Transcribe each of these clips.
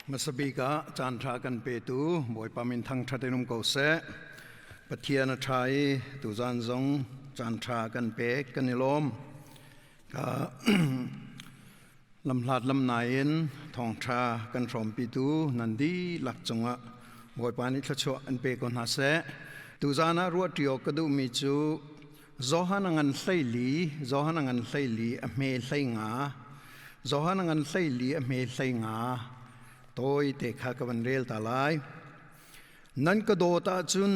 Hmasabik ah caanṭha kan petu Bawipa min thangṭhat in um ko seh. Pathian a ṭha i tuzan zong caanṭha kan pek kan i lawm. Ka lamhlat lamnai in thawngṭha kan hrawmpitu nan dihlak cungah Bawipa nih thluachuah an pe ko hna seh. Tuzan ah ruahṭi awk ka duhmi cu Johan a ngan 14, Johan a ngan 14 a hme 15, Johan a ngan 14 a hme 15 tawi te kha ka van rel ta lai. Nan ka dawt ahcun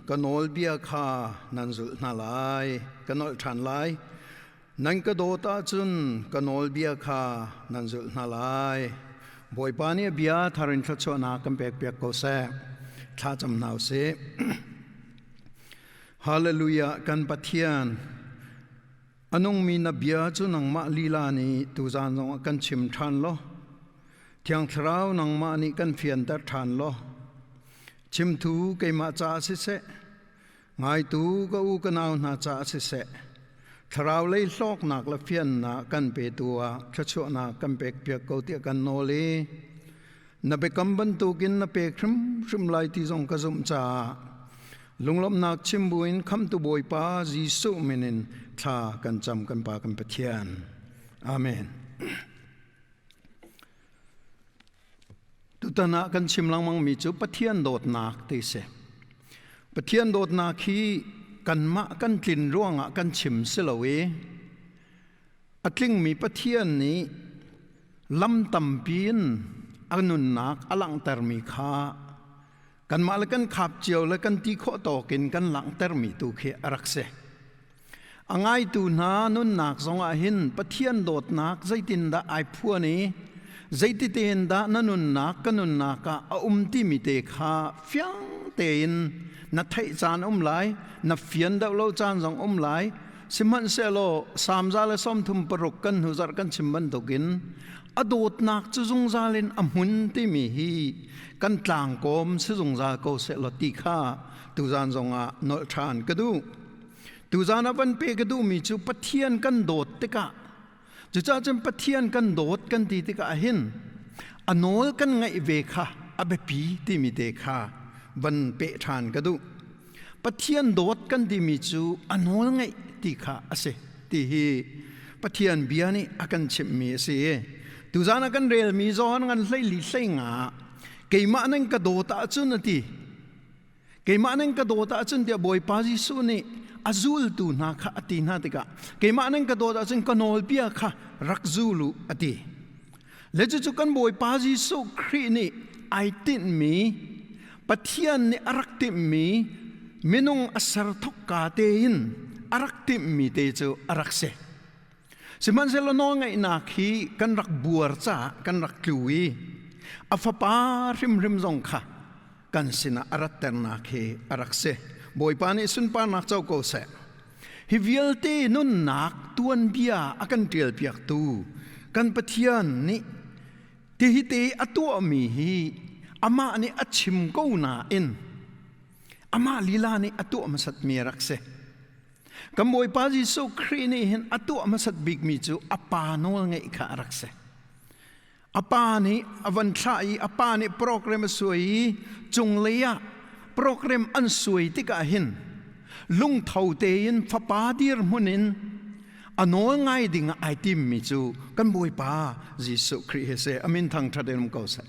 ka nawlbia kha nan zulh hna lai, ka nolh ṭhan lai. Nan ka dawt ahcun ka nawlbia kha nan zulh hna lai. Bawipa nih a bia thar in thluachuahnak kan pekpiak ko seh. Thla cam hna u sih. Hallelujah kan Pathian a nungmi na bia cu nangmah lila nih tuzan zongah kan chim ṭhan law Thiang Thlarau nangmah nih kan fianter ṭhan law chimthu keimah caah siseh ngaitu ka u ka nau hna caah siseh thlarau lei hlawknak le fiannak kan petu ah thluachuahnak kan pekpiak ko tiah kan nawl i na biakam bantukin na pek hrimhrim lai ti zong ka zumh caah lunglawmhnak chim buin khamtu Bawipa Jesuh min in thla kan cam kan Pa kan Pathian. Amen. Tutan ah kan chim lengmangmi cu Pathian dawtnak ti si. Pathian dawtnak hi kanmah kan tlin ruangah kan chim si lo i a tlingmi Pathian nih lam tampi in a nunnak a langhtermi kha kanmah le kan khap cio le kan ti khawh tawk in kan langhtermi tu khi a rak si. A ngaitu hna nunnak zongah hin Pathian dawtnak zeitindah ai phuan i zeititein dah na nunnak ka nunnak ah a um timi te kha fiang tein na theih caan um lai, na fian deuh lo caan zong um lai. Sihmanhsehlaw Salm 136 kan hnu zarh kan chim bantukin a dawtnak cu zungzal in a hmun timi hi kan tlangkawm si zungzal ko sehlaw ti kha tuzan zongah nolh ṭhan ka duh. Tuzan ah van pe ka duhmi cu Pathian kan dawt tikah cucaah cun Pathian kan dawt kan ti tikah hin a nawl kan ngaih ve kha a biapi timi te kha van peh ṭhan ka duh. Pathian dawt kan timi cu a nawl ngaih ti kha a si ti hi Pathian bia nih a kan chimhmi a si. Tuzan ah kan relmi Johan ngan 14 hleinga keimah nan ka dawt ahcun a ti. Keimah nan ka dawt ahcun tiah Bawipa Jesuh nih a zultu hna kha a ti hna tikah keimah nan ka dawt ahcun ka nawlbia kha rak zul u a ti. Le cucu kan Bawipa Jesuh Khrih nih ai tinhmi Pathian nih a rak timhmi minung a ser thokka tein a rak timhmi te cu a rak si. Sihmanhsehlaw nawlngaihnak hi kan rak buar caah kan rak tlu i a fapa hrimhrim zong kha kan sinah a ratternak hi a rak si. Bawipa nih sunparnak co ko seh. Hi vialte nunnak tuanbia a kan ṭialpiaktu kan Pathian nih tihi te a tuahmi hi amah nih a chim ko nain amah lila nih a tuah hmasatmi a rak si. Kan Bawipa Jesuh Khrih nih hin a tuah hmasat bikmi cu a pa nawl ngeih kha a rak si. A pa nih a van thlah i a pa nih program a suai i cunglei ah program an suai tikah hin lungtho tein fapa dirhmun in a nawl ngai ding ah ai timmi cu kan Bawipa Jesuh Khrih hi si. A min thangṭhat in um ko seh.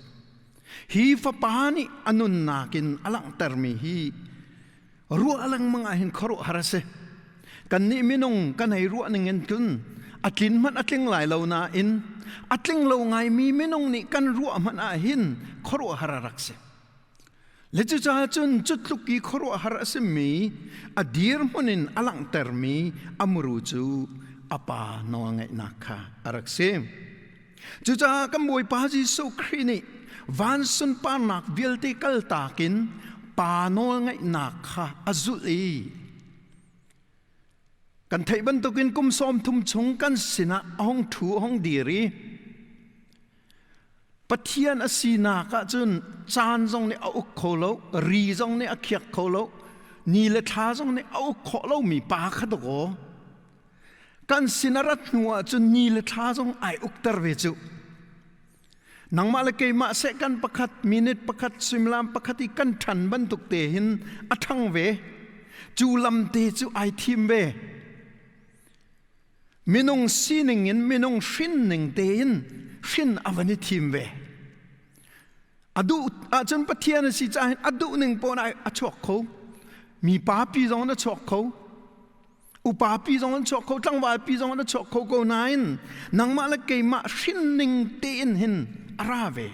Hi fapa nih a nunnak in a langhtermi hi ruah lengmang ah hin khuaruahhar a si. Kannih minung kan hei ruah ning in cun a tlin hmanh a tling lai lo nain a tling lo ngaimi minung nih kan ruah hmanh ah hin khuaruahhar a rak si. Le cucaah cun cu tluk i khuaruahhar a simi a dirhmun in a langhtermi a muru cu a pa nawlngaihnak kha a rak si. Cucaah kan Bawipa Jesuh Khrih nih van sunparnak vialte kaltak in Pa nawlngaihnak kha a zulh i kan theih bantukin kum 30 chung kan sinah a hung ṭhu a hung dir i Pathian a sinak ahcun caan zong nih a uk kho lo, ri zong nih a khiak kho lo, ni le thla zong nih a uk khawh lomi pa kha dakaw Kan sin a rat hnu ahcun ni le thla zong ai ukter ve cu. Nangmah le keimah sehkan pakhat, minute pakhat, suimilam pakhat i kan ṭhan bantuk te hin a ṭhang ve. Cu lam te cu ai thim ve. Minung sining in minung hrin ning tein hrin a van i thim ve. A duh ahcun Pathian a si caah hin a duh ning pawn a chuak kho. Mi pa pi zong in a chuak kho. Upa pi zong an chuak kho, tlangval pi zong an chuak kho ko nain nangmah le keimah hrin ning tein hin a ra ve.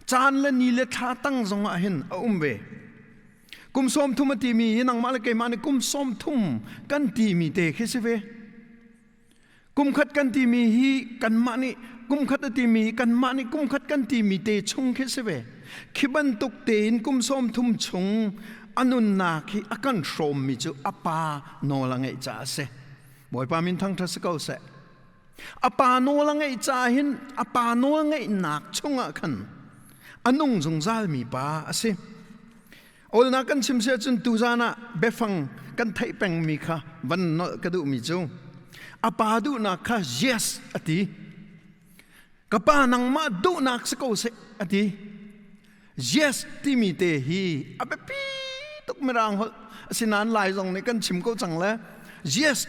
Caan le ni le thla tang zong ah hin a um ve. Kum 30 a timi hi nangmah le keimah nih kum 30 kan timi te khi si ve. Kum khat kan timi hi kanmah nih kum khat a timi hi kanmah nih kum khat kan timi te chung khi si ve. Khi bantuk tein kum 30 chung a nunnak hi a kan hrawmmi cu a pa nawl a ngeih caah a si. Bawipa min thangṭhat si ko seh. A pa nawl a ngeih caah hin a pa nawl ngeihnak chungah khan a nung zungzalmi pa a si. Awlnak kan chim si ahcun tuzan ah biafang kan theih pengmi kha van nolh ka duhmi cu a pa duhnak kha yes a ti. Ka pa nangmah duhnak si ko seh a ti. Yes timi te hi a biapi tuk mirang holh asinain Lai zong nih kan chim ko cang le yes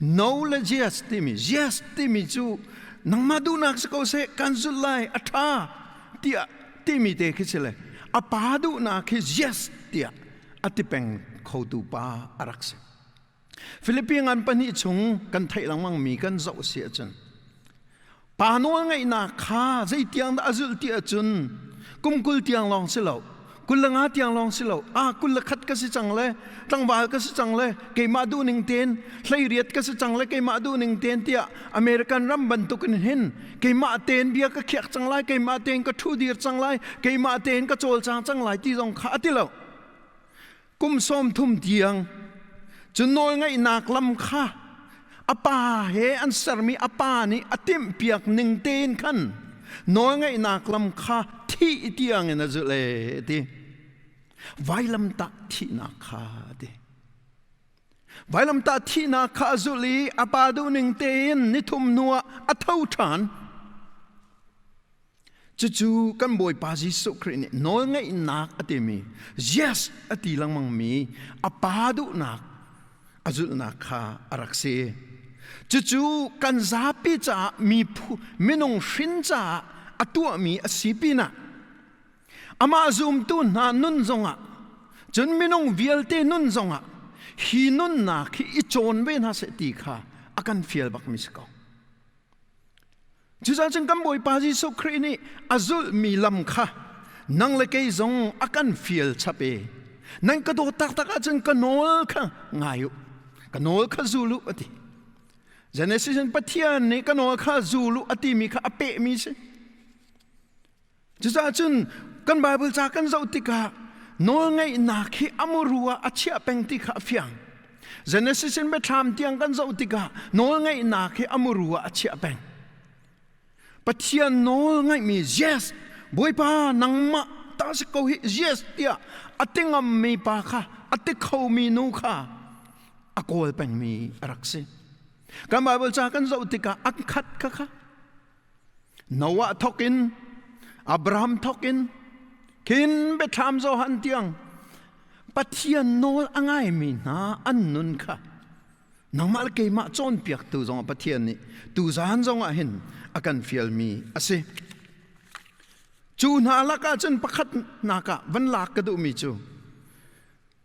no le yes timi yes timi cu nangmah duhnak si ko seh kan zulh lai a ṭha tiah timi te khi si le a pa duhnak khi yes tiah a ti peng khotu pa a rak si. Philippi ngan pahnih chung kan theih lengmang mi kan zoh si ahcun pa nawl ngeihnak kha zeitiang dah a zulh ti ahcun kum 20 tiang lawng si lo 25 tiang lawng si lo a 21 ka si cang le tlangval ka si cang le keimah duhning tein 18 ka si cang le keimah duhning tein tiah American ram bantukin hin keimah tein bia ka khiak cang lai keimah tein ka ṭhu dir cang lai keimah tein ka cawlcang cang lai ti zong kha a ti lo. Kum 30 tiang cu nawlngaihnak lam kha a pa he an sermi a pa nih a timhpiak ning tein khan nawlngaihnak lam kha thih tiang in a zulh e ti. Vailamtah thihnak kha a ti. Vailamtah thihnak kha a zulh i a pa duhning tein nithum hnuah a tho ṭhan. Cucu kan Bawipa Jesuh Khrih nih nawlngaihnak a timi yes a ti lengmangmi a pa duhnak a zulhnak kha a rak si. Cucu kan zapi caah mi minung hrin caah a tuahmi a si pinah amah zumtu hna nun zongah cun minung vialte nun zongah hi nunnak hi i cawn ve hna seh ti kha a kan fial bakmi si ko. Cucaah cun kan Bawipa Jesuh Khrih nih a zulhmi lam kha nang le kei zong a kan fial chap i nan ka dawt taktak ahcun ka nawl kha ngai u, ka nawl kha zul u a ti. Genesis in Pathian nih ka nawl kha zul u a timi kha a pehmi si. Cucaah cun kan Bible ca kan zoh tikah nawlngaihnak hi a muru ah a chiah peng ti kha a fiang. Genesis in Biathlam tiang kan zoh tikah nawlngaihnak hi a muru ah a chiah peng. Pathian nawl ngaihmi yes Bawipa nangmah ta si ko hi yes tiah a ti ngammi pa kha a ti khomi nu kha a kawl pengmi a rak si. Kan Bible ca kan zoh tikah a khat kha kha Noah thawk in Abraham thawk in khin Biathlam Johan tiang Pathian nawl a ngaimi hna an nun kha nangmah le keimah cawnpiaktu zong Pathian nih tuzaan zong ah hin a kan fialmi a si. Cu hna lakah cun pakhat nak ah van lak ka duhmi cu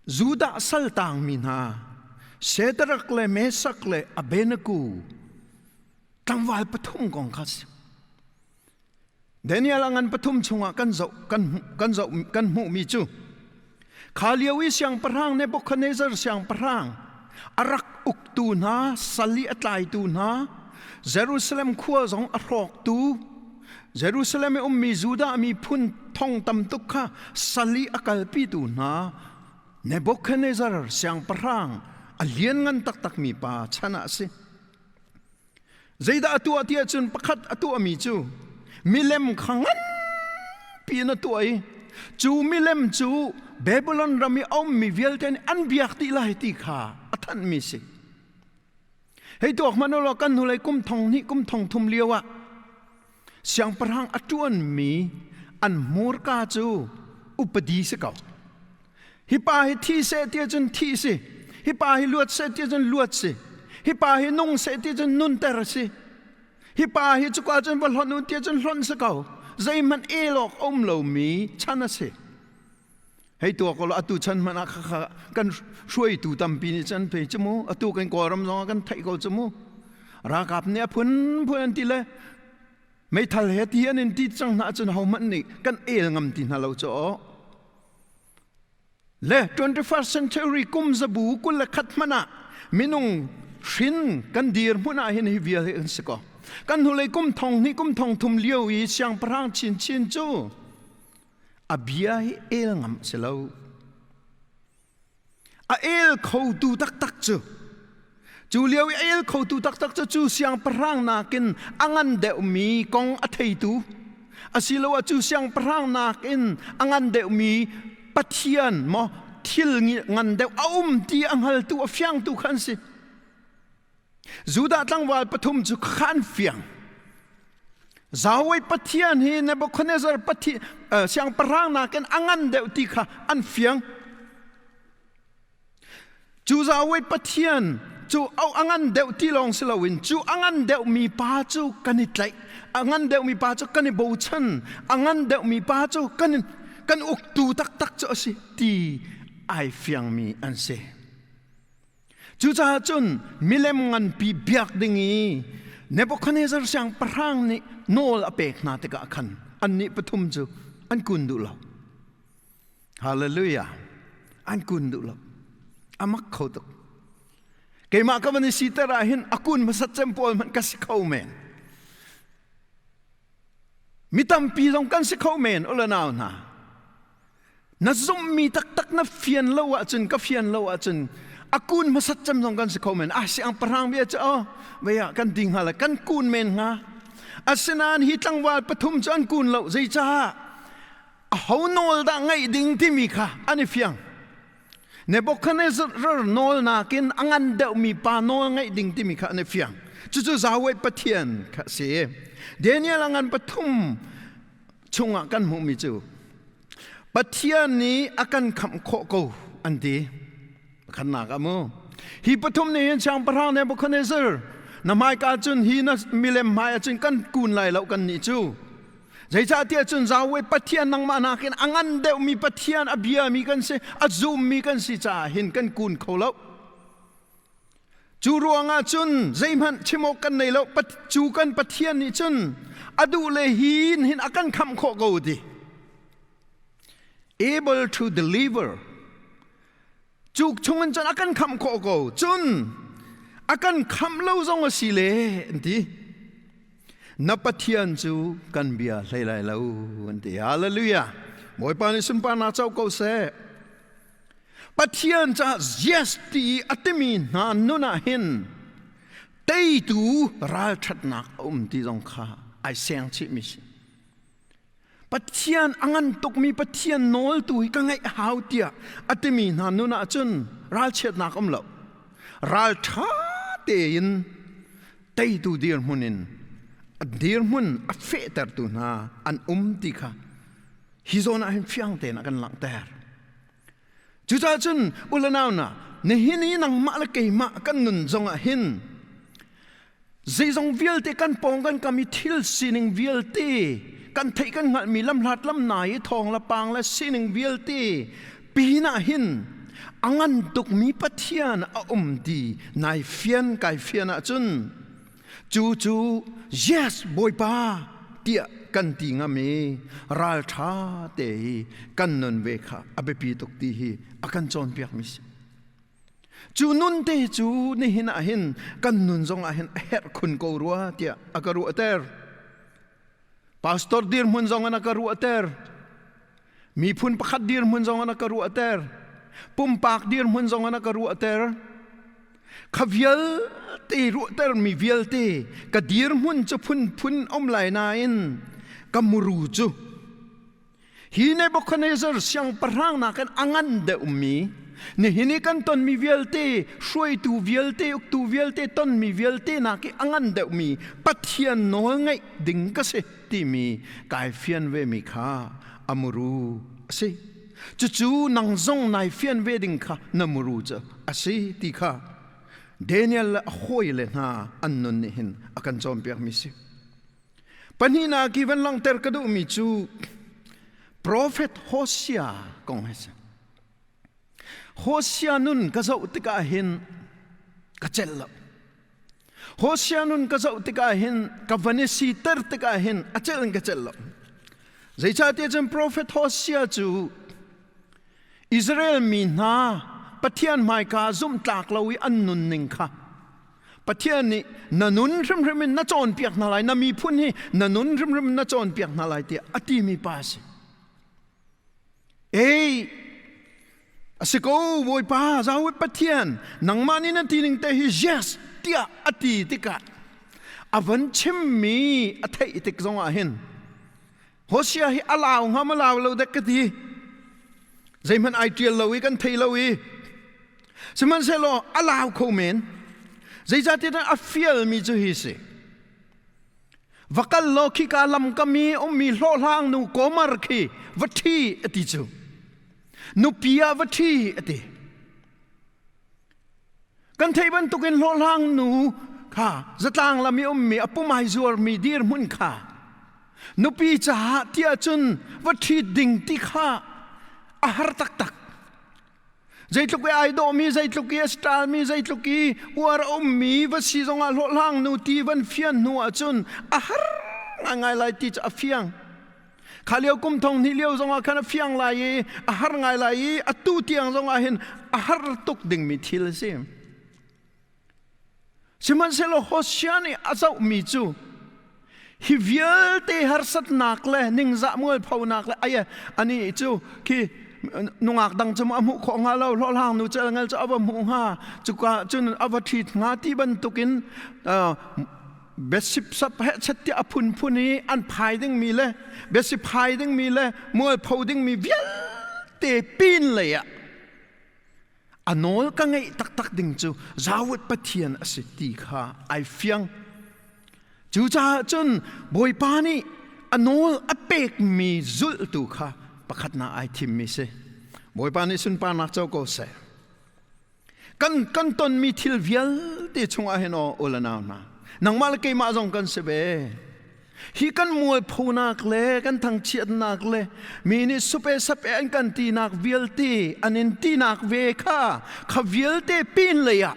Judah saltangmi hna Shadrach le Meshach le Abednego Tlangval pathum kong kha si. Daniel a ngan pathum chungah kan zoh kan kan zoh kan hmuhmi cu kha lio i siangpahrang Nebuchadnezzar siangpahrang a rak uktu hna sal i a tlaitu hna Jerusalem khua zong a hrawktu Jerusalem i ummi Judah miphun thong tam tuk kha sal i a kalpitu hna Nebuchadnezzar siangpahrang a lianngan taktakmi pa chan ah a si. Zeidah a tuah ti ahcun pakhat a tuahmi cu milem kha nganpi in a tuah i cu milem cu Babylon ram i a ummi vialte nih an biak dih lai ti kha a thanhmi si. Hei tuak hmanh u law kan hnulei kum thong hnih kum thong thum lio ah. Siangpahrang a ṭuanmi an hmurka cu upadi si ko. Hi pa hi thi seh ti ahcun thi si. Hi pa hi luat seh ti ahcun luat si. Hi pa hi nung seh ti ahcun nunter a si. Hi pa hi cuka cun va hlonh u ti ahcun hlonh si ko. Zeihmanh el awk a um lomi chan a si. Hei tuak ko atu chan hmanh ah kha kan hruaitu tampi nih cun pei cu mu atu kan Kawlram zong ah kan theih ko cu mu. Ralkap nih a phunphun an ti le meithal he ti an in ti cang hna ahcun hohmanh nih kan el ngam ti hna lo cu aw. Le 21st century kum zabu 21 hmanh ah minung hrin kan dir hmun ah hin hi vial hi an si ko. Kan hnulei kum thong hnih kum thong thum lio i siangpahrang chinchin cu a bia hi el ngam si lo. A el khotu taktak cu cu lio i a el khotu taktak cu cu siangpahrang nakin a ngan deuhmi kong a theitu asiloah cu siangpahrang nakin a ngan deuhmi Pathian maw thil ngan deuh a um ti a hngaltu a fiangtu kha an si. Judah tlangval pathum cu kha an fiang. Yahweh Pathian hi Nebuchadnezzar Pathian siangpahrang nakin a ngan deuh ti kha an fiang. Cu Yahweh Pathian cu a ngan deuh ti lawng si loin cu a ngan deuhmi pa cu kan i tlaih, a ngan deuhmi pa cu kan i bochan, a ngan deuhmi pa cu kan kan uktu taktak cu a si ti ai fiangmi an si. Cucaah cun milem nganpi biak ding i Nebuchadnezzar siangpahrang nih nawl a pek hna tikah khan annih pathum cu an kun duh lo. Hallelujah. An kun duh lo. A mak kho tuk. Keimah ka van i siter ah hin a kun hmasat cem pawl hmanh ka si kho men. Mi tampi zong kan si kho men ula nau hna. Na zumhmi taktak na fian lo ahcun ka fian lo ahcun a kun hmasat cem zong kan si kho men. Ah siangpahrang bia cu oh vei ah kan ding hnga le kan kun men hnga. Asinain hi tlangval pathum cu an kun lo. Zeicah? Aho nawl dah ngaih ding timi kha an i fiang. Nebuchadnezzar nawl nakin a ngan deuhmi pa nawl ngaih ding timi kha an i fiang. Cucu Yahweh Pathian kha a si. Daniel a ngan pathum chungah kan hmuhmi cu Pathian nih a kan khamh khawh ko an ti. Pakhatnak ah mu. Hi pathum nih hin siangpahrang Nebuchadnezzar na hmaika cun hi na milem hmai ah cun kan kun lai lo kan nih cu. Zeicahtiah cun Yahweh Pathian nangmah nakin a ngan deuhmi Pathian a biami kan si, a zummi kan si caah hin kan kun kho lo. Cu ruangah cun zeihmanh chim awk kan nei lo. Cu kan Pathian nih cun a duh le hin hin a kan khamh khawh ko ti. Able to deliver. Cu chungin cun a kan khamh khawh ko. Cun a kan khamh lo zong a si le an ti. Na Pathian cu kan bia hlei lai lo an ti. Hallelujah. Bawipa nih sunparnak co ko seh. Pathian caah yes ti a timi hna nun ah hin teitu ralṭhatnak a um ti zong kha ai seng chihmi si. Pathian a ngan tukmi Pathian nawl tu hi ka ngaih hau tiah a timi hna nun ah cun ralchiatnak um lo. Ralṭha tein teitu dirhmun in a dirhmun a fehtertu hna an um ti kha hi zawn ah hin fiang tein a kan langhter. Cucaah cun u le nau na nihin i nangmah le keimah kan nun zongah hin zeizong vialte kan pawng kan kam i thil sining vialte kan theih kan hngalhmi lamhlat lamnai i thawng le pang le sining vialte pinah hin a ngan tukmi Pathian a um ti nai fian kai fian ahcun Cu cu yes Bawipa tiah kan ti ngam i ralṭha te hi kan nun ve kha a biapi tuk ti hi a kan cawnpiakmi si. Cu nun te cu nihin ah hin kan nun zong ah hin a herh khun ko rua tiah a ka ruahter. Pastor dirhmun zong in a ka ruahter. Miphun pakhat dirhmun zong in a ka ruahter. Pumpak dirhmun zong in a ka ruahter. Kha vialte ruahtermi vialte ka dirhmun cu phunphun um lai nain ka muru cu hi Nebuchadnezzar siangpahrang nakin a ngan deuhmi nihin i kan tonmi vialte hruaitu vialte uktu vialte tonmi vialte nak i a ngan deuhmi Pathian nawl ngaih ding ka si. timi kai fian ve mi kha a muru a si. Cucu nang zong nai fian ve ding kha na muru cu a si ti kha Daniel le a hawile hna an nun nih hin a kan cawnpiak mi si. Pahnihnak i van langhter ka duhmi cu Prophet Hosea kong hi si. Hosea nun ka zoh tikah hin ka celh lo. Hosea nun ka zoh tikah hin ka van i siter tikah hin a celh in ka celh lo. Zeicahtiah cun Prophet Hosea cu Israel mi hna Pathian hmaika zumhtlak lo i an nunning kha Pathian nih na nun hrimhrim in na cawnpiak hna lai, na miphun hi na nun hrimhrim in na cawnpiak hna lai tiah a timi pa a si. Ei, a si ko Bawipa, Yahweh Pathian, nangmah nih na ti ning te hi yes tiah a ti tikah a van chimmi a theih tik zongah hin Hosea hi a lau hnga ma lau lo dek ka ti. Zeihmanh ai ṭial lo i kan thei lo i sihmanhsehlaw a lau kho men. Zeicahtiah a fialmi cu hi si. Va kal law khika lam kam i ummi hlawhhlang nu Komar khi va ṭhi a ti cu. Nupi ah va ṭhi a ti. Kan theih bantukin hlawhhlang nu kha zatlang lam i ummi a pumai zuarmi dirhmun kha nupi caah tiah cun va ṭhit ding ti kha a har taktak. Zeitluk i ai dawhmi, zeitluk i a stalmi, zeitluk i uar a ummi va si zongah hlawhhlang nu ti van fian hnu ahcun a har ngaingai lai ti cu a fiang. Kha lio kum thong hnih lio zongah khan a fiang lai i a har ngai lai i atu tiang zongah hin a har tuk dingmi thil a si. Sihmanhsehlaw Hosea nih a zohmi cu hi vialte harsatnak le ningzah mualphonak le ai ani cu khi nungak dang cu a hmuh khawh hnga lo hlawhhlang nu celngel cu a va hmuh hnga cuka cun a va ṭhit hnga ti bantukin biasip sap he chet tiah a phunphun i an phai dingmi le biasi phai dingmi le mualpho dingmi vialte pin lei ah A nawl ka ngeih taktak ding cu Zawit Pathian a si ti kha ai fiang. Cucaah cun Bawipa nih a nawl a pekmi zulhtu kha pakhatnak ai thimmi si. Bawipa nih sunparnak co ko seh. Kan, kan tonmi thil vialte chungah hin aw u le nau hna, nangmah le keimah zong kan si ve. Hi kan mualphonak le kan thangchiatnak le mi nih supe sape an kan tinak vialte an in tinak ve kha kha vialte pin lei ah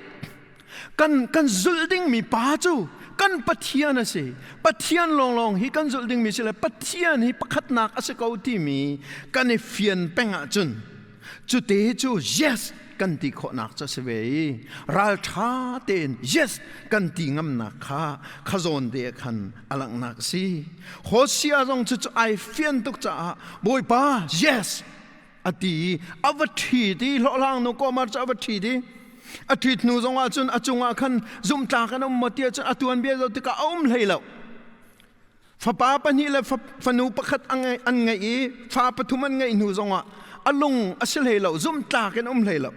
kan kan zulh dingmi pa cu kan Pathian a si. Pathian lawnglawng hi kan zulh dingmi si le Pathian hi pakhatnak a si ko timi kan i fian peng ahcun Cute cu yes kan ti khawhnak cu a si ve i ralṭha tein yes kan ti ngamnak kha khazawn te ah khan a langhnak a si. Hosea zong cu ai fian tuk caah Bawipa yes a ti i a va ṭhit i hlawhhlang nu Komar cu a va ṭhit i a ṭhit hnu zongah cun a cungah khan zumhtlak an um maw ti ahcun a tuanbia zoh tikah a um hlei lo. Fapa pahnih le fanu pakhat an ngeih i fa pathum an ngeih hnu zongah a lung a si hlei lo, zumhtlak in um hlei lo.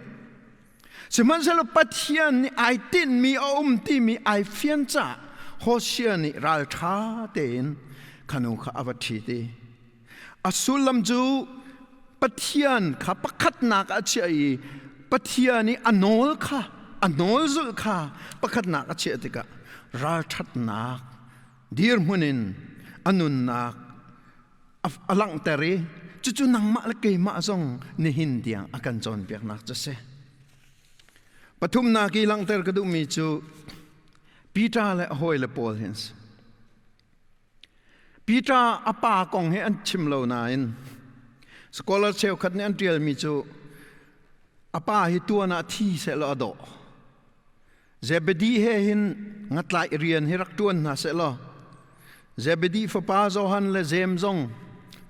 Sihmanhsehlaw Pathian nih ai tinhmi a um timi ai fian caah Hosea nih ralṭha tein khanu kha a va ṭhit i a sullam cu Pathian kha pakhatnak ah a chiah i Pathian i a nawl kha a nawl zulh kha pakhatnak a chiah tikah ralṭhatnak dirhmun in a nunnak a langhter i cucu nangmah le keimah zong nihin tiang a kan cawnpiaknak cu a si. Pathumnak i langhter ka duhmi cu Peter le a hawile pawl hi an si. Peter a pa kong hi an chim lo nain scholar cheukhat nih an ṭialmi cu a pa hi tuan ah thi sehlaw a dawh. Zebedi he hin ngatlaih rian hi rak ṭuan hna sehlaw Zebedi fapa Johan le Jeim zong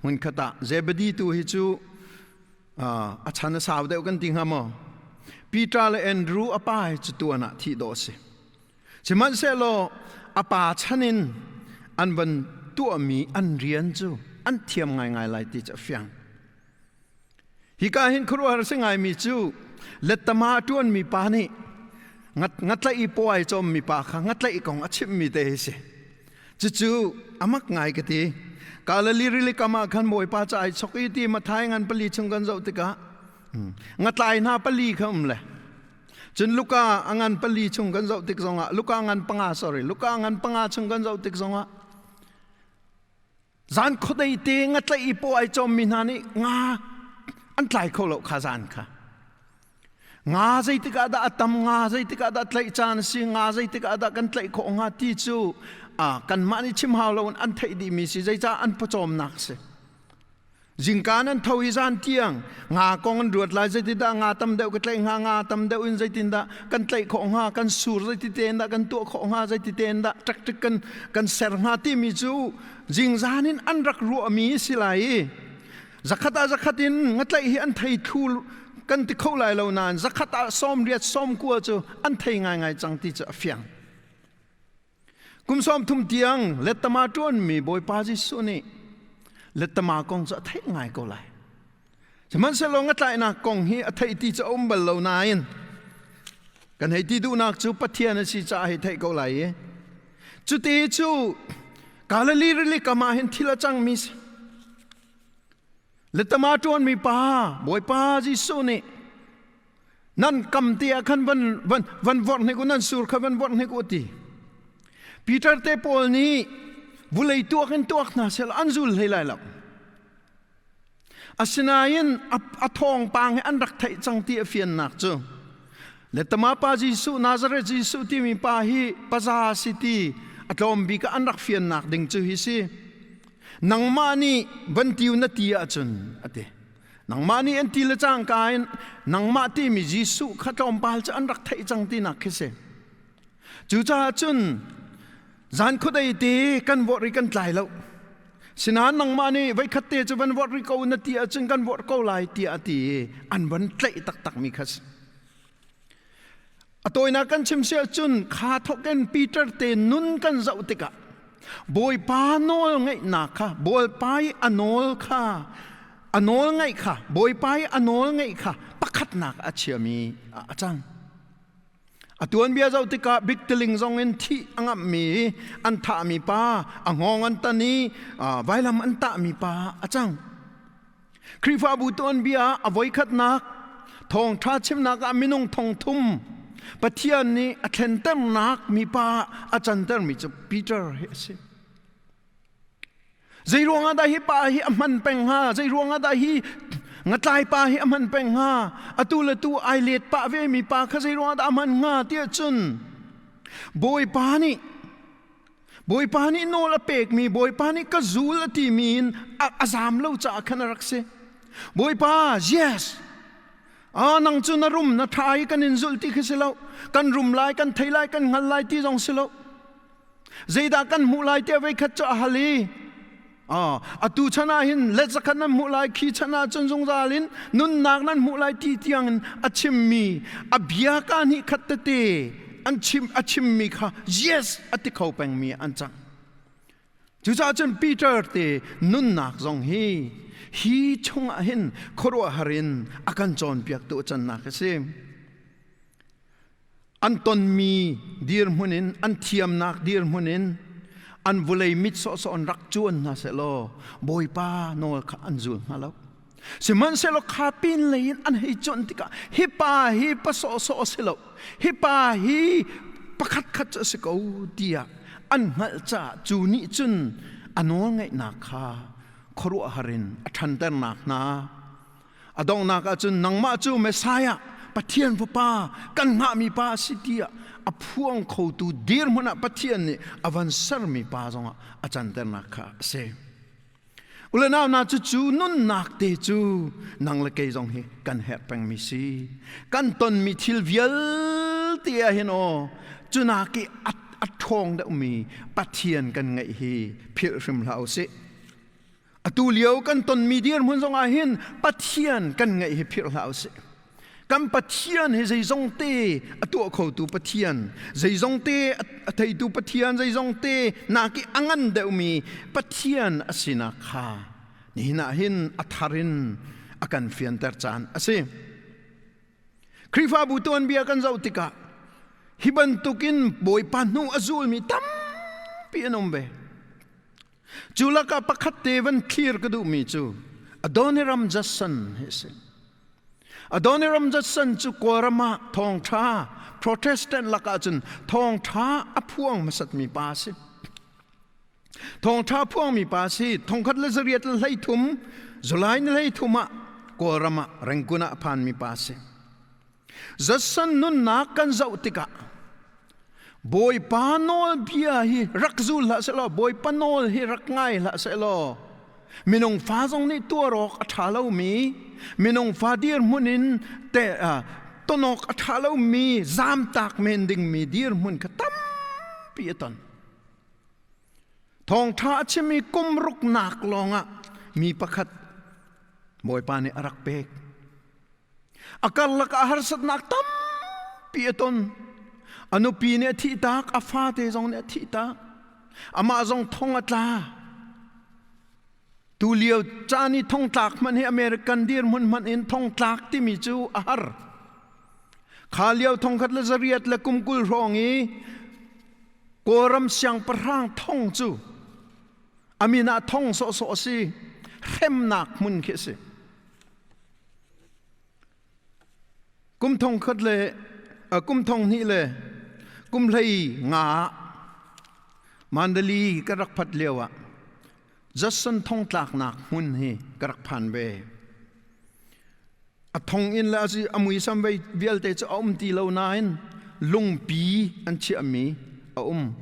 hmunkhat ah Zebedi tu hi cu a chan a sau deuh kan ti hnga maw? Peter le Andrew a pa hi cu tuan ah thih dawh a si. Sihmanhsehlaw a pa chan in an van tuahmi an rian cu an thiam ngaingai lai ti cu a fiang. Hika hin khuaruahhar si ngaimi cu lettama a ṭuanmi pa nih ngatlaih i paw ai cawmmi pa kha ngatlaih kong a chimhmi te hi si. Cucu a mak ngai ka ti. Galilee rili kam ah khan Bawipa ca ai chok i ti Mathai ngan pali chung kan zoh tikah ngatlai hna pali kha um le cun Luka a ngan pali chung kan zoh tik zongah Luka ngan panga sorry Luka ngan panga chung kan zoh tik zongah zan khuadei te ngatlaih i paw ai cawmmi hna nih nga an tlai kho lo kha zan kha. Nga zeitik ah dah a tam, nga zeitik ah dah tlaih caan a si, nga zeitik ah dah kan tlaih khawh hnga ti cu kanmah nih chim hau loin an theih dihmi si. Zeicah an pawcawmnak a si. Zingka nan tho i zan tiang nga kong an ruat lai, zeitindah nga tam deuh ka tlaih hnga, nga tam deuh in zeitindah kan tlaih khawh hnga, kan sur zeiti tein dah kan tuah khawh hnga, zeiti tein dah ṭekṭek kan kan ser hnga timi cu zingzan in an rak ruahmi si lai i zakhat ah zakhat in ngatlaih hi an thei thlu kan ti kho lai lo nain zakhat ah 80 90 cu an thei ngaingai cang ti cu a fiang. Kum 30 tiang lettama ṭuanmi Bawipa Jesuh nih lettama kong cu a theih ngai ko lai. Sihmanhsehlaw ngatlaihnak kong hi a theih ti cu a um bal lo nain kan hei ti duhnak cu Pathian a si caah hei theih ko lai i cuti cu Galilee rili kam ah hin thil a cangmi si. Letama ṭuanmi pa Bawipa Jesuh nih nan kam te ah khan van van van vorh hnik u, nan sur kha van vorh hnik u ti. Peter te pawl nih vulei tuak in tuak hna sel an zul hlei lai lo. Asinain a thawngpang hi an rak theih cang ti a fiannak cu letama pa Jesuh Nazareth Jesuh timi pa hi paza si ti a tlawm bik ah an rak fiannak ding cu hi si. Nangmah nih van tiu na ti ahcun a ti. Nangmah nih an ti le cangka in nangmah timi Jesuh kha tlawmpal cu an rak theih cang tinak khi si. Cucaah cun zan khuadei te kan vorh i kan tlai lo. Sinain nangmah nih voikhat te cu van vorh rih ko na ti ahcun kan vorh ko lai tiah a ti i an van tlaih taktakmi kha si. A tawinak kan chim si ahcun kha thawk in Peter te nun kan zoh tikah Bawipa nawl ngaihnak kha Bawipa i a nawl kha a nawl ngaih kha Bawipa i a nawl ngaih kha pakhatnak a chiami a cang. A tuanbia zoh tikah biktiling zong in thih a ngamhmi an thahmi pa, a hngawng an tan i vailam an tahmi pa a cang. Khrihfabu tuanbia a voikhatnak thawngṭha chimnak ah minung thong thum Pathian nih a thlenternak mipa a cantermi cu Peter hi a si. Zei ruangah dah hi pa hi a hman peng hnga? Zei ruangah dah hi ngatlai pa hi a hman peng hnga? Atu le tu ai let pah ve mi pa kha zei ruangah dah a hman hnga tiah cun Bawipa nih Bawipa nih nawl a pekmi, Bawipa nih ka zul a timi in a zaam lo caah khan a rak si. Bawipa, yes! Ah, nang cu na rum, na ṭha i kan in zulh ti khi si lo. Kan rum lai, kan thei lai, kan hngal lai ti zong si lo. Zeidah kan hmuh lai tiah voikhat cu a hal i, ah, atu chan ah hin let zakhat nan hmuh lai, khi chan ah cun zungzal in nunnak nan hmuh lai ti tiangin a chimmi, a bia ka hnih khat tete an chim a chimmi kha yes a ti kho pengmi an cang. Cucaah cun Peter te nunnak zong hi hi chungah hin khuaruahhar in a kan cawnpiaktu a cannak a si. An tonmi dirhmun in, an thiamnak dirhmun in, an vulei mit sawhsawh in rak cuan hna sehlaw Bawipa nawl kha an zul hnga lo. Sihmanhsehlaw kha pin lei in an hei cuanh tikah hi pa hi pa sawhsawh a si lo, hi pa hi pakhat khat cu a si ko tiah an hngalh caah cu nih cun a nawlngaihnak kha khuaruahhar in a ṭhanternak hna. A donghnak ah cun nangmah cu Messiah Pathian Fapa kan hngahmi pa a si tiah a phuang khotu dirhmun ah Pathian nih a van sermi pa zongah a canternak kha a si. Ule nau na cucu nunnak te cu nang le kei zong hi kan herh pengmi si. Kan tonmi thil vialte ah hin aw cunak i a ṭhawng deuhmi Pathian kan ngeih hi philh hrim hlah usih. Atu lio kan tonmi dirhmun zong ah hin Pathian kan ngeih hi philh hlah usih. Kan Pathian hi zeizong te a tuah khotu Pathian, zeizong te a theitu Pathian, zeizong te nak i a ngan deuhmi Pathian a sinak kha nihin ah hin a thar in a kan fianter caan a si. Khrihfabu tuanbia kan zoh tikah hi bantukin Bawipa hnu a zulmi tampi an um ve. Cu lakah pakhat te van thlir ka duhmi cu Adoniram Judson hi a si. Adoniram Judson cu Kawlram ah thawngṭha Protestant lakah cun thawngṭha a phuang hmasatmi pa a si. Thawngṭha phuangmi pa si 1913 July ni 33 ah Kawlram ah Rangoon ah a phanmi pa si. Judson nunnak kan zoh tikah Bawipa nawlbia hi rak zul hlah sehlaw Bawipa nawl hi rak ngai hlah sehlaw minung fa zong nih tuar awk a ṭha lomi minung fa dirhmun in te ton awk a ṭha lomi zamtak men dingmi dirhmun kha tampi a ton. Thawngṭha a chimmi kum ruknak lawngah mi pakhat Bawipa nih a rak pek. A karlak ah harsatnak tampi a ton. A nupi nih a thihtak, a fate zong nih a thihtak. Amah zong thong a tla. Tu lio caan i thongtlak hmanh hi American dirhmun hmanh in thongtlak timi cu a har. Kha lio 1920 hrawng i Kawlram siangpahrang thong cu a min ah thong sawhsawh a si, hremnak hmun khi a si. Kum thong khat le kum thong hnih le kum hlei nga ah Mandali ka rak phat lio ah Judson thong tlaknak hmun hi ka rak phan ve. A thong in le a muisam vialte cu a um ti lo nain lungpi an chiahmi a um.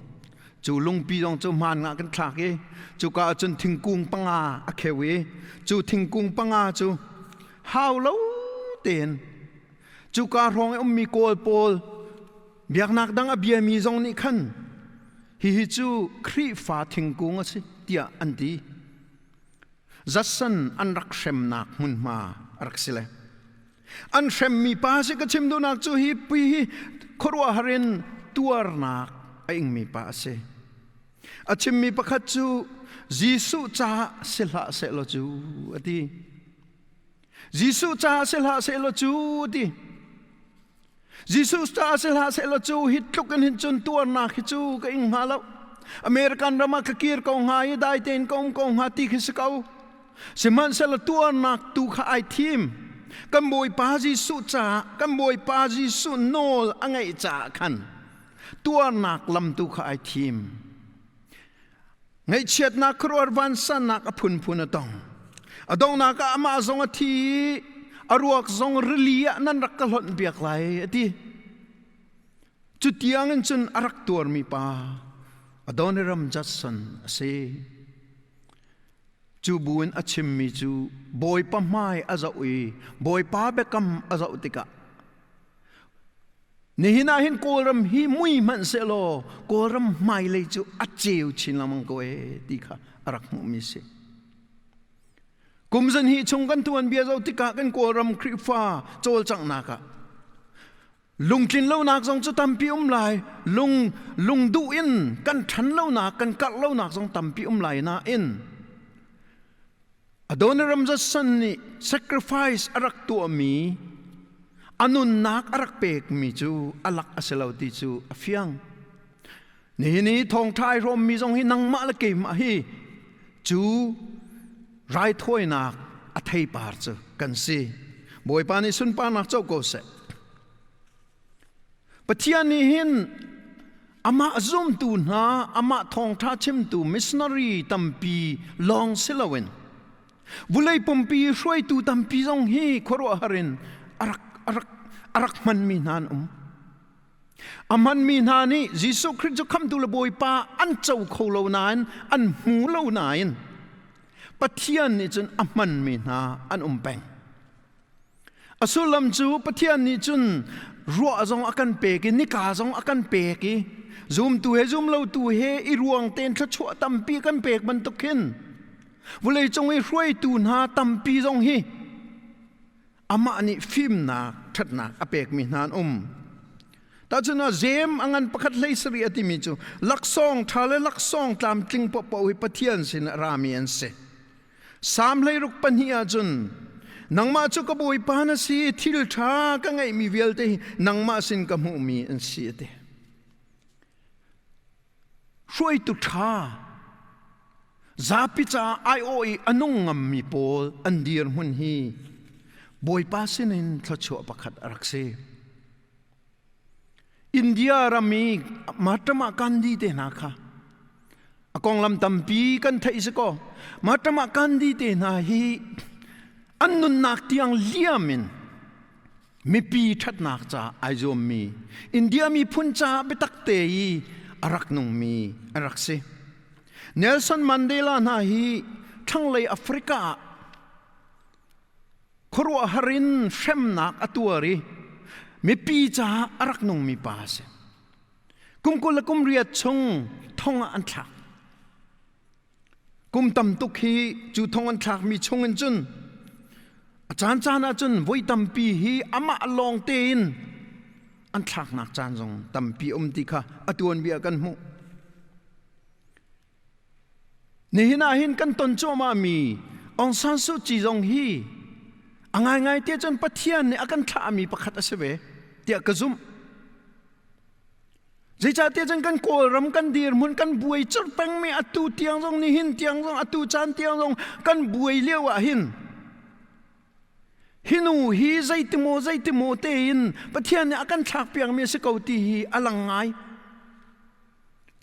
Cu lungpi zong cu hmaan ngah kan thlak i cuka ah cun thingkung panga a kheu i cu thingkung panga cu hau lo tein cuka hrawng i ummi Kawl pawl biaknak dang a biami zong nih khan hihi cu Khrihfa thingkung a si tiah an ti. Judson an rak hremnak hmunhma a rak si le an hremmi pa si ka chim duhnak cu hi pi hi khuaruahhar in tuarnak a ingmi pa a si. A chimmi pakhat cu Jesuh caah si hlah sehlaw cu a ti. Jesuh caah si hlah sehlaw cu a ti. Jesuh caah si hlah sehlaw cu hi tluk in hin cun tuarnak hi cu ka ing hnga lo. American ram ah ka kir ko hnga i dai tein ka um ko hnga ti khi si ko. Sihmanhsehlaw tuarnak tu kha ai thim. Kan Bawipa Jesuh caah, kan Bawipa Jesuh nawl a ngeih caah khan tuarnak lam tu kha ai thim. Ngaihchiatnak khuaruahhar vansannak a phunphun a tong. A donghnak ah amah zong a thi i a ruak zong rili ah nan rak ka hlonh piak lai a ti. Cu tiang in cun a rak tuarmi pa Adoniram Judson a si. Cu bu in a chimmi cu Bawipa hmai a zoh i Bawipa biakam a zoh tikah Nihin ah hin Kawlram hi mui hmanh sehlaw Kawlram hmailei cu a ceu chin lengmang ko ee ti kha a rak hmuhmi si. Kum zan hi chung kan tuanbia zoh tikah kan Kawlram Khrihfa cawlcanghnak ah lungtlin lonak zong cu tampi um lai, lung lungduh in kan ṭhan lonak, kan karh lonak zong tampi um lai nain Adoniram Judson nih sacrifice a rak tuahmi a nunnak a rak pekmi cu a lak a si lo ti cu a fiang. Nihin i thawngṭha ai hrawmmi zong hi nangmah le keimah hi cu raithawinak a theipar cu kan si. Bawipa nih sunparnak co ko seh. Pathian nih hin amah zumtu hna, amah thawngṭha chimtu missionary tampi lawng si loin vulei pumpi hruaitu tampi zong hi khuaruahhar in a rak a rak a rak hmanmi hna an um. A hmanmi hna nih Jesuh Khrih cu khamhtu le Bawipa an co kho lo nain an hmu lo nain Pathian nih cun a hmanmi hna an um peng. A sullam cu Pathian nih cun ruah zong a kan pek i nika zong a kan pek i zumtu he zumlotu he i ruang tein thluachuah tampi kan pek bantuk khin vawleicung i hruaitu hna tampi zong hi amah nih fimnak ṭhatnak a pekmi hna an um. Tahchun ah Jeim a ngan pakhat hlei sarih a timi cu laksawng ṭha le laksawng tlamtling paohpaoh hi Pathian sin a rami an si. Salm 62 ahcun nangmah cu ka Bawipa na si, thil ṭha ka ngeihmi vialte hi nangmah sin ka hmuhmi an si a ti. Hruaitu ṭha, Zapi caah aiawh i a nung ngammi pawl an dirhmun hi Bawipa sinin thluachuah pakhat a rak si. India ram i Mahatma Gandhi te hna kha a konglam tampi kan theih si kaw Mahatma Gandhi te hna hi an nunnak tiang liam in mipi ṭhatnak ca ai zuammi India miphun caah biatak te i a rak nungmi an rak si. Nelson Mandela hna hi thlanglei Africa ah khuaruahhar in hremnak a tuar i mipi caah a rak nungmi pa a si. Kum 20 le kum riat chung thong ah an thlak. Kum tam tuk hi cu thong an thlakmi chung in cun a caancaan ah cun voi tampi hi amah lawng tein an thlaknak caan zong tampi um ti kha a tuanbia kan hmuh. Nihin ah hin kan ton cuahmahmi Aung San Suu Kyi zong hi a ngaingai te cun Pathian nih a kan thlahmi pakhat a si ve tiah ka zumh. Zeicahtiah cun kan Kawlram kan dirhmun kan buai cur pengmi atu tiang zong nihin tiang zong atu caan tiang zong kan buai lio ah hin hi nu hi zeitimaw zeitimaw tein Pathian nih a kan thlak piakmi a si ko ti hi a lang ngai.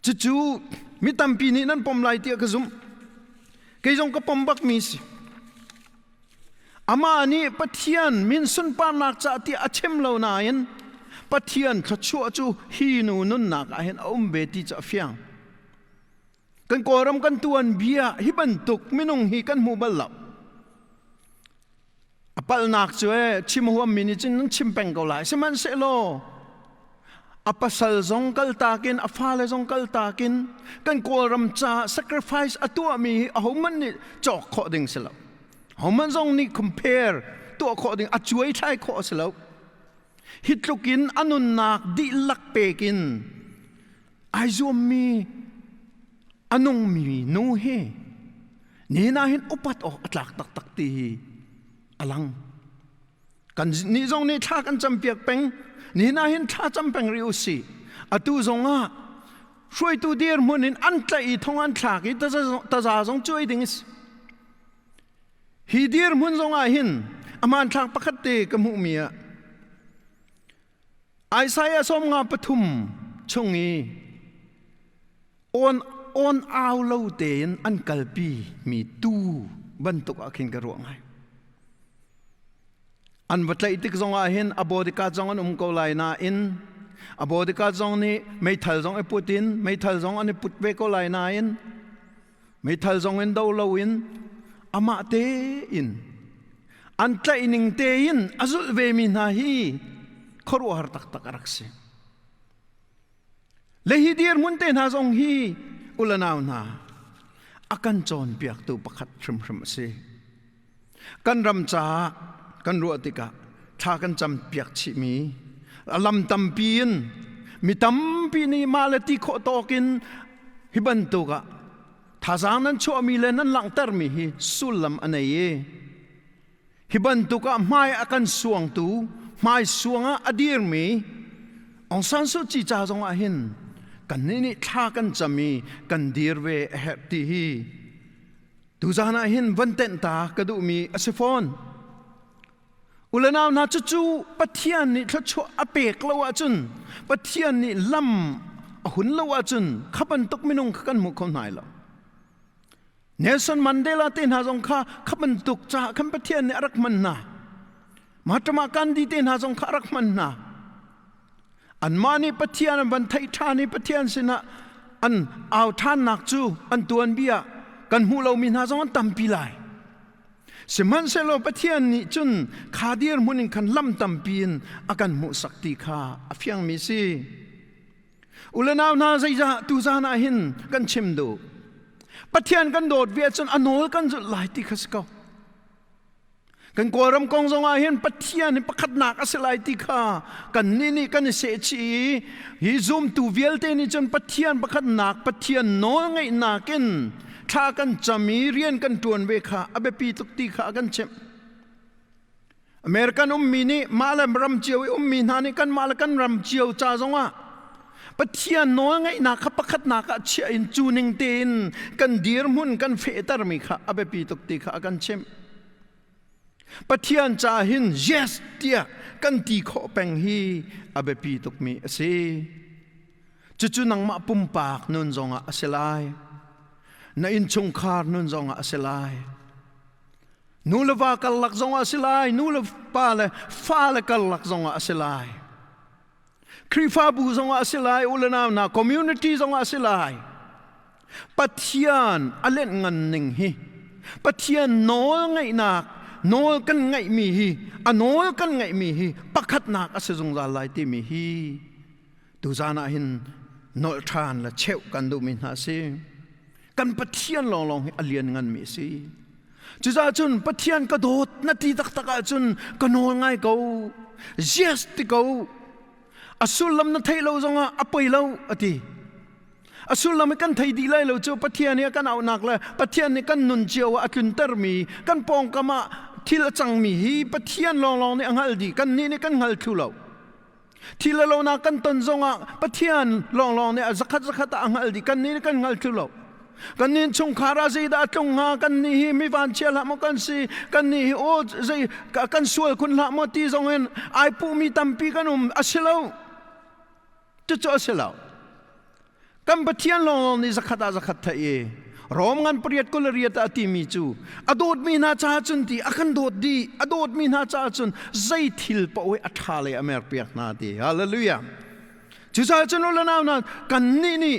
Cucu mi tampi nih nan pom lai tiah ka zumh. Kei zong ka pom bakmi si. Amah nih Pathian min sunparnak cah tiah a chim lo nain Pathian thluachuah cu hi nu nunnak ah hin a um ve ti cu a fiang. Kan Kawlram kan tuanbia hi bantuk minung hi kan hmu bal lo. A palhnak cu e chim huammi nih cun nan chim peng ko lai. Sihmanhsehlaw a pasal zong kaltak in a fale zong kaltak in kan Kawlram caah sacrifice a tuahmi hi ahohmanh nih cawk khawh ding si lo. Hohmanh zong nih compare tuah khawh ding a cuai thlai khawh a si lo. Hi tluk in a nunnak dihlak pek in ai zuammi a nungmi nu hi nihin ah hin upat awk a tlak taktak ti hi a lang. Kan nih zong nih thla kan campiak peng. Nihin ah hin thla cam peng rih u sih. Atu zong ah hruaitu dirhmun in an tlaih i thong an thlak i taza zong cuai ding a si. Hi dirhmun zong ah hin a hmanthlak pakhat te ka hmuhmi ah Isaiah 53 chung i on on au lo tein an kalpi mi tuu bantuk ah khin ka ruah ngai. An va tlaih tik zong ah hin a bodyguard zong an um ko lai nain a bodyguard zong nih meithal zong i put in meithal zong an i put ve ko lai nain meithal zong in do loin amah tein an tlaih ning tein a zulh vemi hna hi khuaruahhar taktak a rak si. Le hi dirhmun te hna zong hi ulanau hna a kan cawnpiaktu pakhat hrimhrim a si. Kan ram caah kan ruah tikah thla kan campiak chihmi a lam tampi in mi tampi nih mah le ti khawh tawk in hi bantuk ah thazaang nan chuahmi le nan langhtermi hi sullam a nei i hi bantuk ah hmai a kan suangtu hmai suang ah a dirmi Aung San Suu Kyi ca zong ah hin kannih nih thla kan cam i kan dir ve a herh ti hi Tuzaan ah hin van tenh ta ka duhmi a si fawn. Ulenau hna cucu Pathian nih thluachuah a pek lo ahcun Pathian nih lam a hun lo ahcun kha bantuk minung kha kan hmu kho hna lo. Nelson Mandela te hna zong kha kha bantuk caah khan Pathian nih a rak hman hna. Mahatma Gandhi te hna zong kha a rak hman hna. Anmah nih Pathian an van theih ṭhan i Pathian sinah an au ṭhannak cu an tuanbia kan hmuh lomi hna zong an tampi lai. Sihmanhsehlaw Pathian nih cun kha dirhmun in khan lam tampi in a kan hmuhsak ti kha a fiangmi si. U le nau hna zeizah tuzan ah hin kan chim duh. Pathian kan dawt ve ahcun a nawl kan zulh lai ti kha si ko. Kan Kawlram kong zong ah hin Pathian hi pakhatnak a si lai ti kha kannih nih kan i sehchih i hi zumtu vialte nih cun Pathian pakhatnak Pathian nawl ngeihnak in thla kan cam i rian kan ṭuan ve kha a biapi tuk ti kha a kan chimh. American ummi nih mah le ram cio i ummi hna nih kanmah le kan ram cio ca zongah. Pathian nawl ngaihnak kha pakhatnak ah chiah in cu ning tein kan dirhmun kan fehtermi kha a biapi tuk ti kha a kan chimh. Pathian ca hin yes tiah kan ti khawh peng hi a biapi tukmi a si. Cucu nangmah pumpak nun zongah a si lai. Na innchungkhar nun zongah a si lai. Nu le va karlak zongah a si lai. Nu le pa le fa le karlak zongah a si lai. Khrihfabu zongah a si lai, u le nau hna, community zongah a si lai. Pathian a lenh ngan ning hi, Pathian nawl ngaihnak, nawl kan ngaihmi hi, a nawl kan ngaihmi hi pakhatnak a si zungzal lai timi hi tuzan ah hin nolh ṭhan le cheuh kan duhmi hna a si. Kan Pathian lawnglawng hi a lian nganmi a si. Cucaah cun Pathian ka dawt na ti taktak ahcun ka nawl ngai ko. Yes ti ko. A sullam na theih lo zongah a poi lo a ti. A sullam hi kan thei dih lai lo cu Pathian nih a kan auhnak le Pathian nih kan nun cio ah a tluntermi kan pawngkam ah thil a cangmi hi Pathian lawnglawng nih a hngal dih. Kannih nih kan hngal thlu lo. Thil le lonak kan ton zongah Pathian lawnglawng nih a zakhat zakhat ah a hngalh dih. Kannih nih kan hngal thlu lo. Kannih chungkhar ah zeidah a tlung hnga? Kannih hi mi vanchia hlah maw kan si? Kannih hi aw zei kan sual khun hlah maw ti zong in ai puhmi tampi kan um. A si lo. Cucu a si lo. Kan Pathian lawnglawng nih zakhat ah zakhat theih i Rom ngan pariat kul riat ah a timi cu a dawtmi hna caah cun ti a kan dawt dih a dawtmi hna caah cun zei thil paoh hi a ṭha le a merpiak hna ti. Hallelujah. Cucaah cun u le nau hna kannih nih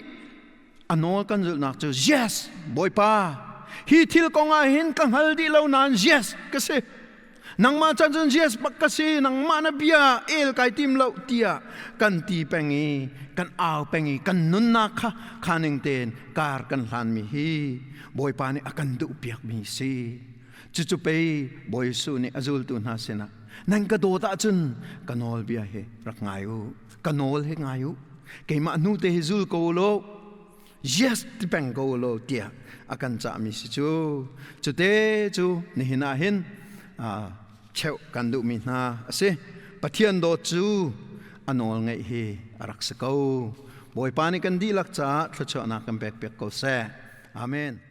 a nawl kan zulhnak cu yes Bawipa hi thil kong ah hin ka hngal dih lo nain yes ka si. Nangmah chan cun yes bak ka si, nangmah na bia el kai tim lo tiah kan ti peng i kan au peng i kan nunnak kha khaning tein kar kan hlanmi hi Bawipa nih a kan duhpiakmi si. Cucu pei Bawi Jesuh nih a zultu hna sinah nan ka dawt ahcun ka nawlbia hi rak ngai u, ka nawl hi ngai u, keimah hnu te hi zul ko u law yes ti peng ko law tiah a kan cahmi si cu. Cute cu nihin ah hin cheuh kan duhmi hna a si. Pathian dawt cu a nawl ngeih hi a rak si ko. Bawipa nih kan dihlak caah thluachuahnak kan pek piak ko seh. Amen.